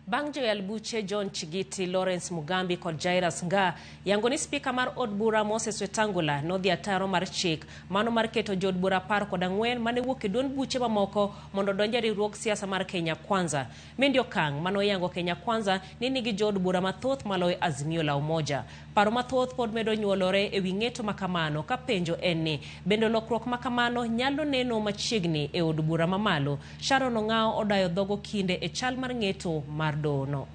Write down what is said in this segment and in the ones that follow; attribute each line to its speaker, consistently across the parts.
Speaker 1: Bang' joyal buche John Chigiti, Lawrence Mugambi kod Jairus Nga yango ni spika mar od bura Moses Wetangula nodhi ataro mar chik mano mar keto jood bura 14 mane wuok e duond buche mamoko mondo odonj e riwruog siasa mar Kenya Kwanza. Mendi okang' mane oyango Kenya Kwanza ni nigi jood bura mathoth maloyo Azimio la Umoja. Paro mathoth pod medo nyuolore e wi ng'eto ma kamano ka penjo en ni bende lokruok ma kamano nyalo neno machiegni e od bura mamalo. Sharon Ong'awo odayo dhogo kinde e chal mar ng'eto mar dohono.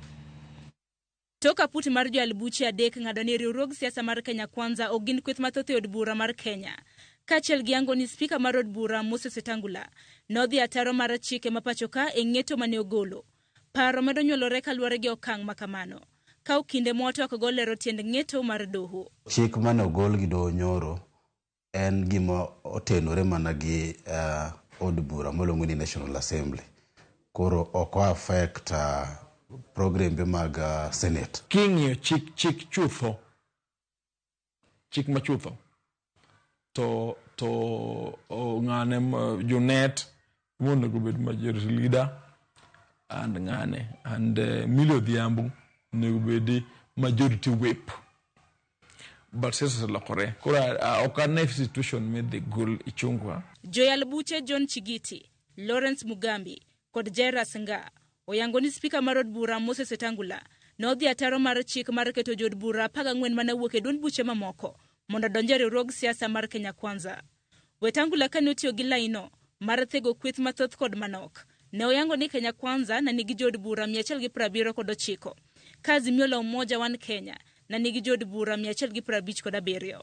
Speaker 2: Tok aput mar joyal buche adek ng'ado ni riwruog siasa mar Kenya Kwanza ok gin kweth mathoth e od bura mar Kenya. Kaachiel gi yango ni spika mar od bura Moses Wetangula nodhi ataro mar chike ma pachoka e ng'eto mane ogolo. Paro medo nyuolore kaluwore gi okang' ma kamano. Kaw kinde mwatwakgo lero tiend ng'eto mar doho.
Speaker 3: Chik mane ogol gi doho nyoro en gima otenore mana gi od bura moluongo ni National Assembly. Koro ok o affect programbe mag Senate.
Speaker 4: King'iyo chik chik chutho, chik ma chutho to to ng'ane Junet monego bed majority leader and ng'ane and Millie Odhiambo onego bedi majority whip. But siasa oselokore. Koro ok ane situation midhi gol Ichung'wa.
Speaker 2: Joyal buche John Chigiti, Lawrence Mugambi kod Jairus Nga oyango ni spika mar od bura Moses Wetangula nodhi ataro mar chik mar keto jood bura 14 mane wuok e duond buche mamoko mondo odonj e riwruog siasa mar Kenya Kwanza. Wetangula kane otiyo gi laino mar thego kweth mathoth kod manok, ne oyango ni Kenya Kwanza ne nigi jood bura 179, ka Azimio la Umoja One Kenya ne nigi jood bura 157.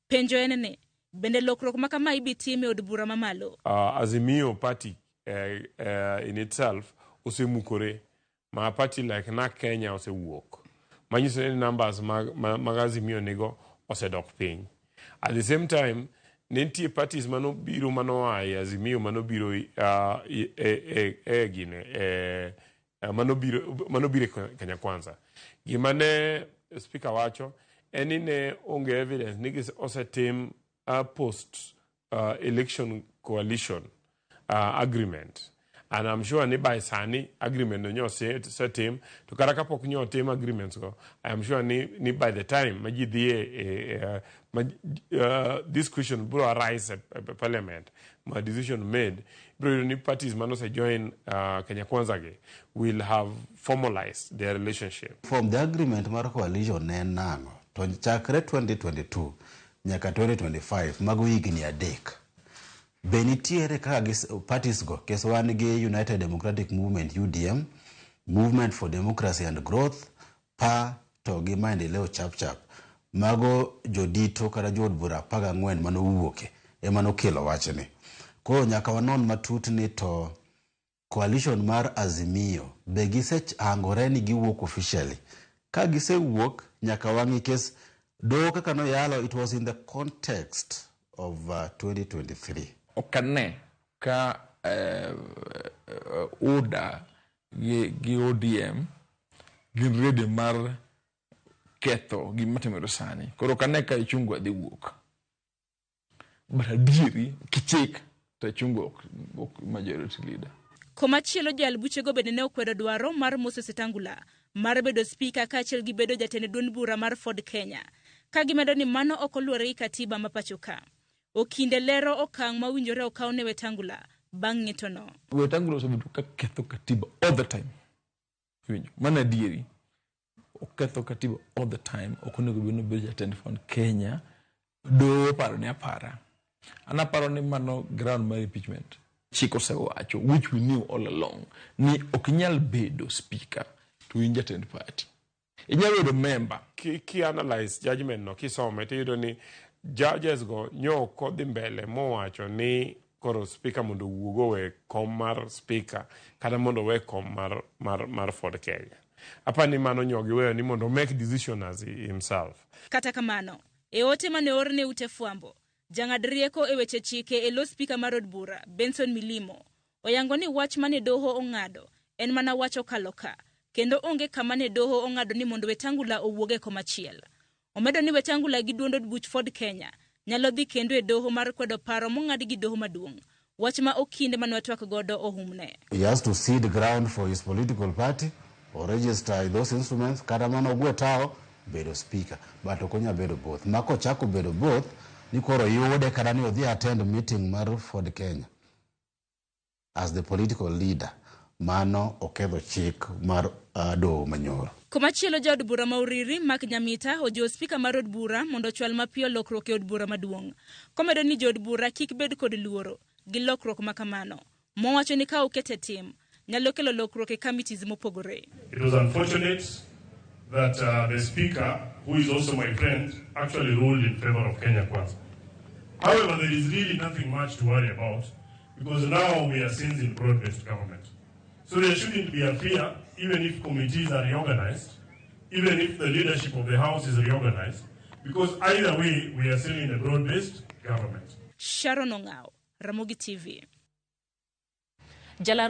Speaker 2: Penjo en ni, bende lokruok ma kama ibi tim e od bura mamalo?
Speaker 5: Azimio party in itself osemukore ma party like NARC Kenya osewuok manyiso ni numbers mag Azimio nigo osedok piny. At the same time ne nitie parties manobiro manoa e Azimio manobiro e gine e manobiro e Kenya Kwanza. Gima ne speaker wacho en ni ne onge evidence ni osetim post election coalition agreement. And I'm sure ni by sani agreement no nyo osetim, to kata kapok nyo otim agreements go, I am sure ni by the time ma ji dhi e ma, this question biro arise e parliament ma decision made, biro yudo ni parties manose join Kenya Kwanza gi will have formalized their relationship.
Speaker 3: From the agreement mar coalition ne en nang'o? To chakre 2022 nyaka 2025 mago higni 3. Be nitiere kaka parties go, kes wan gi United Democratic Movement UDM, Movement for Democracy and Growth, PA to gi Maendeleo Chap Chap. Mago jodito kata jood bura 14 manowuoke ema nokelo wachni. Koro nyaka wanon matut ni to coalition mar Azimio be gisehangore ni giwuok officially. Ka gisewuok nyaka wang'i kes doho kaka noyalo, it was in the context of 2023.
Speaker 4: Ok ane ka UDA gi ODM gin ready mar ketho gima timore sani. Koro ok ane ka Ichung'wa dhi wuok. But adieri kichik to Ichung'wa ok majority leader.
Speaker 2: Komachielo joyal buchego bende ne okwedo dwaro mar Moses Wetangula mar bedo spika kaachiel gi bedo jatend duond bura mar Ford Kenya, ka gimedo ni mano ok oluwore gi katiba ma pacho ka. Okinde lero okang' ma owinjore okaw ne Wetangula bang' ng'etono.
Speaker 4: Wetangula osebedo ka ketho katiba all the time. Iwinjo? Mano adieri. Oketho katiba all the time. Ok onego bed ni obedo jatend Ford Kenya. Doho paro ni apara. An aparo ni mano ground mar impeachment. Chik osewacho, which we knew all along, ni ok inyal bedo speaker to in jatend party. Inyalo bedo member.
Speaker 5: Ki analyze judgment no kisome tiyudo ni judges go nyo ok odhi mbele mowacho ni koro speaker mondo owuog owe kom mar speaker kata mondo owe kom mar Ford Kenya. Apa ni mano nyo giweyo ni mondo make decision as himself.
Speaker 2: Kata kamano, e ote mane oor ne ute fwambo, jang'ad rieko e weche chike e lo spika mar od bura, Benson Milimo, oyango ni wach mane doho ong'ado en mana wach okalo ka, kendo onge kama ne doho ong'ado ni mondo Wetangula owuog e komachiel. Omedo ni Wetangula gi duond od buch Ford Kenya nyalo dhi kendo e doho mar kwedo paro mong'ad gi doho maduong', wach ma okinde mane watwak godo ohumne.
Speaker 3: He has to cede ground for his political party. O register those instruments kata mana ogwe tao bedo speaker, but ok onyal bedo both. Ma kochako bedo both ni koro yude kata ni odhi attend meeting mar Ford Kenya as the political leader, mano oketho chik mar doho manyoro.
Speaker 2: Komachielo, jaod bura ma Uriri Mark Nyamita ojiwo spika mar od bura mondo ochwal mapiyo lokruok e od bura maduong'. Komedo ni jood bura kik bed kod luoro gi lokruok ma kamano. Mowacho ni ka oket e tim, nyalo kelo lokruok e committees mopogore.
Speaker 6: It was unfortunate that the speaker, who is also my friend, actually ruled in favor of Kenya Kwanza. However, there is really nothing much to worry about because now we are since in broad-based government. So there shouldn't be a fear, even if committees are reorganized, even if the leadership of the House is reorganized, because either way, we are still in a broad-based government.
Speaker 2: Sharon Ongao, Ramogi TV.
Speaker 1: Jalar